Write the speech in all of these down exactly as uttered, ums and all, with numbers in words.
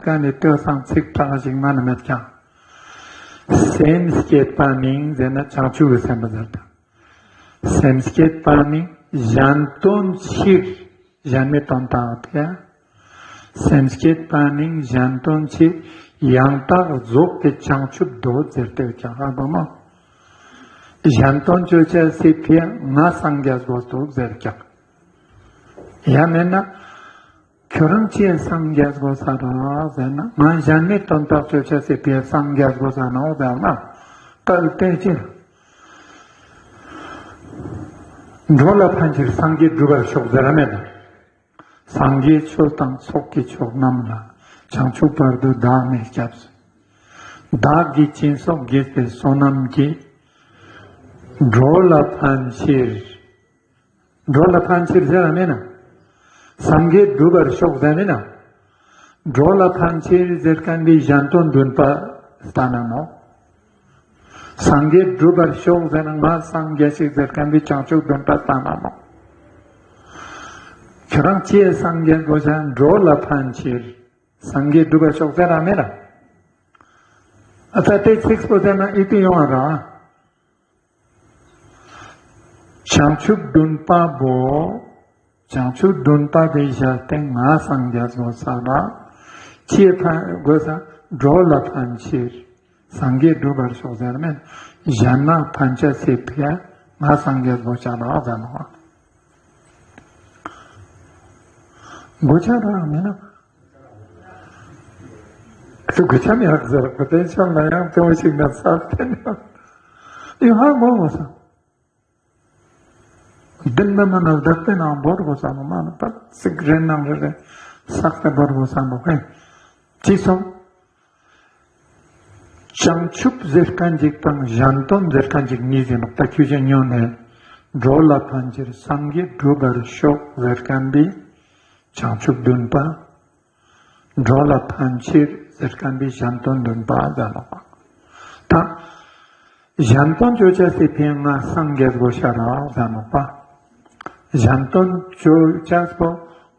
ཀ་ནེ་ལྟོས་སང་ཚིག་དྲག་ཞིག་མ་ནེ་མེད་ཀྱང་། སེམས་བསྐྱེད་པ་ནི་ཟེར་ན་བྱང་ཆུབ་ཀྱི་སེམས་པ་ཟེར་ཏེ། སེམས་བསྐྱེད་པ་ནི་གཞན་དོན་ཕྱིར། གཞན་མའི་དོན་དག་ཏེ། སེམས་བསྐྱེད་པ་ནི་གཞན་དོན་ཕྱིར། ཡང་དག་རྫོགས་པའི་བྱང་ཆུབ་འདོད་ཟེར་ཏེ་ཀྱང་ཧ་གོ་མ། གཞན་དོན་ཅོ་ཅེས་སི་ཕིའ་ང་སངས་རྒྱས་དགོས་འདུག་ཟེར་ཀྱང་། ཡང་མེད་ན། ཁྱོ་རང་ཅི་སངས་རྒྱས་དགོས་ས་རག་ཟེར་ན། ང་གཞན་མའི་དོན་དག་ཅོ་ཅེས་སི་ཕིའ་སངས་རྒྱས་དགོས་ས་ནོག་ཟེར་ན། གལ་ཏེ་ཅི། འགྲོ་ལ་ཕན་ཕྱིར་སངས་རྒྱས་འགྲུབ་པར་ཤོག་ཟེར་ར་མེད་ན། སངས་རྒྱས་ཆོས་དང་ཚོགས་ཀྱི་མཆོག་རྣམས་ལ། བྱང་ཆུབ་བར་དུ་བདག་ནི་སྐྱབས་སུ། བདག་གིས་སྦྱིན་སོགས་བགྱིས་པའི་བསོད་ནམས་ཀྱིས། འགྲོ་ལ་ཕན་ཕྱིར། འགྲོ་ལ་ཕན་ཕྱིར་ཟེར་ར་མེད་ན། སངས་རྒྱས་འགྲུབ་པར་ཤོག་ཟེར་མེད་ན། འགྲོ་ལ་ཕན་ཕྱིར་ཟེར་ཁན་པོའི་གཞན་དོན་བདུན་པ་སྟན་ན་ནོག། སངས་རྒྱས་འགྲུབ་པར་ཤོག་ཟེར་ན་ང་སངས་རྒྱས་ཤིག་ཟེར་ཁན་པོའི་བྱང་ཆུབ་བདུན་པ་སྟན་ན་ནོག། ཁྱོ་རང་ཅི་སངས་རྒྱས་དགོས་ཤེས། འགྲོ་ལ་ཕན་ཕྱིར་སངས་རྒྱས་འགྲུབ་པར་ཤོག་ཟེར་ར་མེད་ན། ཨ་ཙ་ཏེ་ཚིགས་པོ་ཟེར་ན་ཨི་ཏི་ཡོང་བ་ར། བྱང་ཆུབ་བདུན་པ་བོ། བྱང་ཆུབ་བདུན་པ་བོའི་ཞལ་ཏེ་ང་སངས་རྒྱས་དགོས་ས་ལ། ཅི་ཕན་དགོས་ས། འགྲོ་ལ་ཕན་ཕྱིར་སངས་རྒྱས་འགྲུབ་པར་ཤོག་ཟེར་མེད། གཞན་ན་ཕན་ཆ་སི་ཕིའ་ང་སངས་རྒྱས་དགོས་ས་ལ་ཟེར་ནོག། དགོས་ཆ་རག་མེད་ན། ཨ་ཙི་དགོས་ཆ་མི་རག་ཟེར་གོ་ཏེ་ཆ་ལ་ཡང་ཏེ་བོ་ཞིག་ན་ས་ཏེ་ན། ཡོ་ཧ་མོ་མོ་ས། བདེན་པ་མ་ན་བདག་པོའི་ནང་བོར་དགོས་ས་མ་ན་པ་ཚིག་རེ་ནང་རེ་རེ་བསགས་ཏེ་བོར་དགོས་ས་མ་ཁེ། ཅི་སོང་། བྱང་ཆུབ་ཟེར་ཁན་ཅིག་དང་གཞན་དོན་ཟེར་ཁན་ཅིག་གཉིས་ཡིན་ནོག། ད་ཁྱོད་ཅག་ཉོན་ནས། འགྲོ་ལ་ཕན་ཕྱིར་སངས་རྒྱས་འགྲུབ་པར་ཤོག་ཟེར་ཁན་པོའི་བྱང་ཆུབ་བདུན་པ། འགྲོ་ལ་ཕན་ཕྱིར་ཟེར་ཁན་པོའི་གཞན་དོན་བདུན་པ་ཟེར་ནོག། ད་གཞན་དོན་ཅོ་ཅེས་སི་ཕིའ་ང་སངས་རྒྱས་དགོས་ཤ་རག་ཟེར་ནོག་པ། གཞན་དོན་ཅོ་ཅེས་པོ་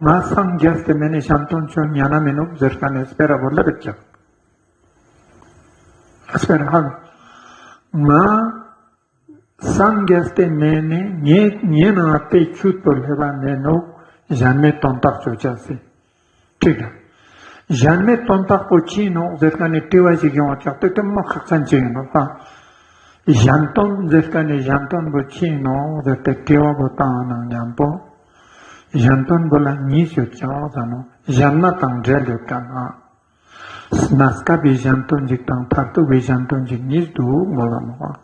ང་སངས་རྒྱས་ཏེ་མེད་ན་གཞན་དོན་ཅོ་ཉན་ན་མི་ནུག་ཟེར་ཁན་ནི་སྤེ་ར་བོ་ལ་རེ་ཀྱག། སྤེ་ར་ཧ་ལ། ང་སངས་རྒྱས་ཏེ་མེད་ན་ངའི་ངའི་ནང་ང་ཏེ་ཆུད་པོ་ལེབ་བ་མེད་ནུག། གཞན་མའི་དོན་དག་ཅོ་ཅེས་སི། ཁྲིག་ག། གཞན་མའི་དོན་དག་པོ་ཅི་ནོག་ཟེར་ཁན་ནི་དྲི་བ་ཞིག་ཡོང་བ་ཅག་ཏེ་ཏེ་མ་ཁག་ཅན་ཅིག་ཡིན་ནོག་པ། གཞན་དོན་ཟེར་ཁན་ནི་གཞན་དོན་པོ་ཅི་ནོག་ཟེར་ཏེ་དྲི་བ་པོ་བཏང་ན་ཉམ་པོ། གཞན་དོན་པོ་ལ་གཉིས་ཡོད་ཀྱག་ཟེར་ནོག། གཞན་མ་དང་འབྲེལ་ཡོད་ཁན་ཨ། གནས་སྐབས་པའི་གཞན་དོན་ཅིག་དང་མཐར་ཐུག་པའི་གཞན་དོན་ཅིག་གཉིས་འདུག་མོལ་ལ་ནོག།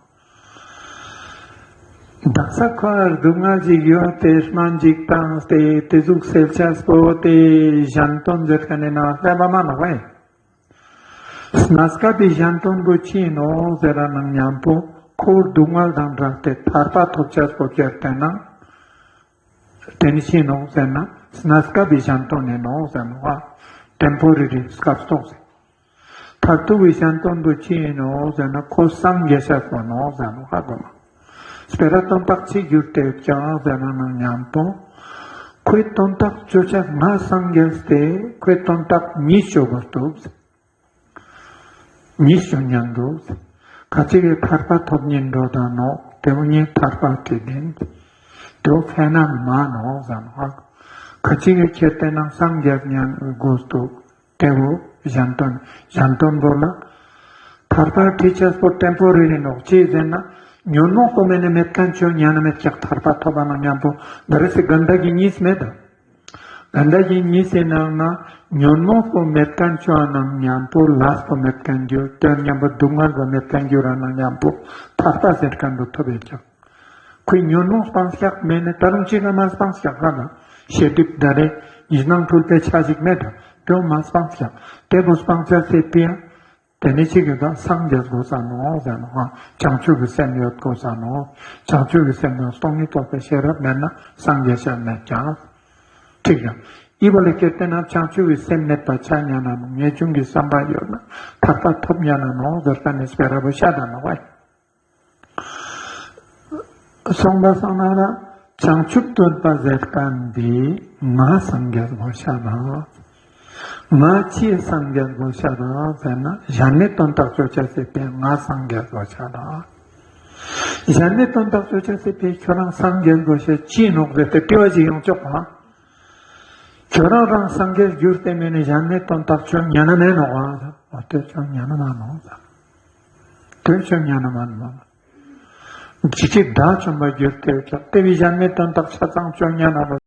དག་ས་ཁོ་ར་སྡུག་བསྔལ་ཅིག་ཡོད་དེ་སྨན་ཅིག་བཏང་སྟེ་ཏེ་ཟུག་སེལ་ཅེས་པོ་ཏེ་གཞན་དོན་ཟེར་ཁན་ནི་ནང་ང་སླེབ་བ་མ་ནོག་པ། གནས་སྐབས་པའི་གཞན་དོན་པོ་ཅི་ནོག་ཟེར་ར་ནང་ཉམ་པོ་ཁོ་སྡུག་བསྔལ་དང་བྲལ་ཏེ་ཐར་པ་ཐོབ་ཅེས་པོ་ཁྱེར་ཏེ་ན། ཏེ་ནི་ཅི་ནོག་ཟེར་ན་གནས་སྐབས་པའི་གཞན་དོན་ནི་ནོག་ཟེར་ནོག་པ། ཊེམ་པོ་རེ་རི་སྐབས་ཐོག་ཟེར། མཐར་ཐུག་པའི་གཞན་དོན་པོ་ཅི་ནོག་ཟེར་ན་ཁོ་སངས་རྒྱས་ཤེས་པོ་ནོག་ཟེར་ནོག་ཧ་གོ་མ། སྤེ་ར་དོན་དག་ཅི་གྱུར་ཏེ་ཡོད་ཀྱག་ཟེར་ན་ནང་ཉམ་པོ། ཁོའི་དོན་དག་ཅོ་ཅེས་ང་སངས་རྒྱས་ཏེ་ཁོའི་དོན་དག་གཉིས་ཅོ་དགོས་འདུག་ཟེར། གཉིས་ཅོ་ཉན་འདུག་ཟེར། ཁ་ཅིག་གི་ཐར་པ་ཐོབ་ཉན་འགྲོ་ད་ནོག། ཏེ་བོ་ངས་ཐར་པ་ཁྲིད་ཡིན། ཏེ་བོ་ཕན་ན་མ་ནོག་ཟེར་ནོག་ཧ། ཁ་ཅིག་གི་ཁྱེར་ཏེ་ན་སངས་རྒྱས་ཉན་དགོས་འདུག། ཏེ་བོ་གཞན་དོན། གཞན་དོན་པོ་ལ་ཐར་པ་ཁྲིད་ཅེས་པོ་ཊེམ་པོ་རེ་རི་ནོག། ཅི་ཟེར་ན་ཉོན་མོངས་པོ་མེད་ན་མེད་ཁན་ཅོ་ཉན་ན་མེད་ཀྱག་ཐར་པ་ཐོབ་པ་ནང་ཉམ་པོ། འདི་རེ་སི་གན་ད་གི་གཉིས་མེད་ད། གན་ད་གི་གཉིས་སི་ནང་ན་ཉོན་མོངས་པོ་མེད་ཁན་ཅོ་ནང་ཉམ་པོ་ལས་པོ་མེད་ཁན་གྱུར། ཏེ་ཉམ་པོ་སྡུག་བསྔལ་པོ་མེད་ཁན་གྱུར་ར་ནང་ཉམ་པོ་ཐར་པ་ཟེར་ཁན་པོ་ཐོབ་ཡོད་ཀྱག། ཁོའི་ཉོན་མོངས་སྤངས་ཤག་མེད་ནི་ད་རུང་ཅི་ག་མ་སྤངས་ཤག་ག་ན་ཤེས་སྒྲིབ་ད་རེ་ཡིད་སྣང་འཁྲུལ་པའི་ཆ་ཞིག་མེད་ད། ཏེ་བོ་མ་སྤངས་ཤག། ཏེ་བོ་སྤངས་ཤག་ཟེར་ཏེ་ཡང་ཏེ་ནི་ཅི་གི་ད་སངས་རྒྱས་དགོས་ས་ནོག་ཟེར་ནོག། བྱང་ཆུབ་ཀྱི་སེམས་ཡོད་དགོས་ས་ནོག། བྱང་ཆུབ་ཀྱི་སེམས་ནང་སྟོང་ཉིད་རྟོགས་པའི་ཤེས་རབ་མེད་ན་སངས་རྒྱས་ཤེས་མེད་ཀྱག། ཁྲིག་ག། ཨི་བོ་ལ་ཁྱེར་ཏེ་ན་བྱང་ཆུབ་ཀྱི་སེམས་མེད་པ་ཆ་ཉན་ན་ནོག། ངེས་འབྱུང་གི་བསམ་པ་ཡོད་ན་ཐར་པ་ཐོབ་ཉན་ན་ནོག་ཟེར་ཁན་ནི་སྤེ་ར་བོ་ཤད་ད་ནོག་པ། སོང་པ་སང་ན་ལ་བྱང་ཆུབ་སྟོན་པ་ཟེར་ཁན་འདི་ང་སངས་རྒྱས་དགོས་ཤ་ན། ང་ཅི་སངས་རྒྱས་དགོས་ཤ་དང་ཟེར་ན། གཞན་མའི་དོན་དག་ཅོ་ཅེས་སི་ཕིའ་ང་སངས་རྒྱས་དགོས་ཤ་དང་། གཞན་མའི་དོན་དག་ཅོ་ཅེས་སི་ཕིའ་ཁྱོ་རང་སངས་རྒྱས་དགོས་ཤེས་ཅི་ནོག་ཟེར་ཏེ་དྲི་བ་ཞིག་ཡོང་ཆོག་པ། ཁྱོ་རང་རང་སངས་རྒྱས་གྱུར་ཏེ་མེད་ན་གཞན་མའི་དོན་དག་ཅོ་ཉན་ན་མེད་ནོག་པ། འོ་ཏེ་ཅོ་ཉན་ན་མ་ནོག། ཏེ་ཅོ་ཉན་ན་མ་ནོག། ཅི་ཅིག་དགྲ་བཅོམ་པ་གྱུར་ཏེ་ཡོད་ཀྱག། ཏེ་བོའི་གཞན་མའི་དོན་དག་ཆ་ཚང་ཅོ་ཉན་ན་མ་ནོག།